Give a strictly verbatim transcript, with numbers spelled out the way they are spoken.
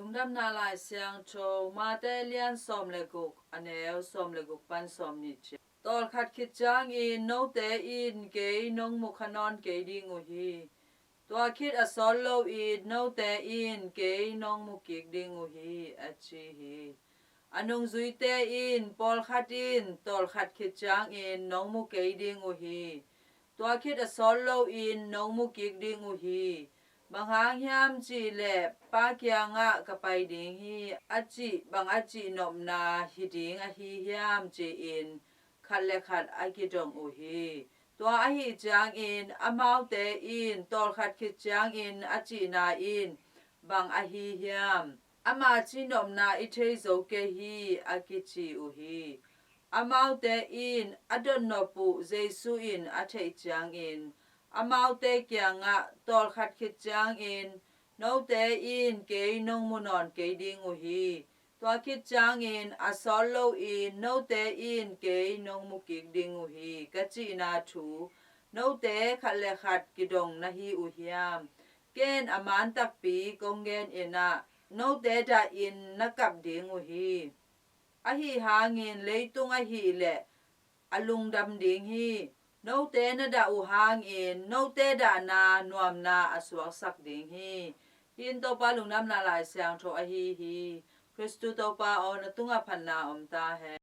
Lungdamna Lai Siangtho, Mate lian sawm le guk, a neu sawm le guk pan sawm nih ciang. Tawlkhat khit ciangin note in kei nong mu kha nawn kei ding uh hi. Tua khit a sawt loin note in kei nong mu kik ding uh hi, a ci hi. A nungzuite in, pawlkhat in tawlkhat khit ciangin nong mu kei ding uh hi. Tua khit a sawt loin nong mu kik ding uh hi. Bang hang hiam cih leh Pa kiangah ka pai ding hi, a cih bang a cihnopna hi ding ahi hiam, ci-in khat le khat a kidong uh hi. Tua ahih ciangin amaute in, tawlkhat khit ciangin a cihna in bang ahi hiam? Ama cihnopna i thei zo kei hi, a kici uh hi. Amaute in a dotnop uh Jesu in a theih ciangin, amaute kiangah, tawlkhat khit ciangin note in kei nong mu nawn kei ding uh hi. Tua khit ciangin a sawt loin note in kei nong mu kik ding uh hi, ka cihna thu note khat le khat kidong na hi uh hiam? Ken a man takpi kong gen in ah, note dahin na kap ding uh hi. Ahi hangin leitung ahih leh a lungdam ding hi. Note na dah uh hangin note dahna nuamna a suaksak ding hi. Hih in Topa Lungdamna Lai Siangtho ahi hi. Khristu Topa aw, na tungah phatna om ta hen.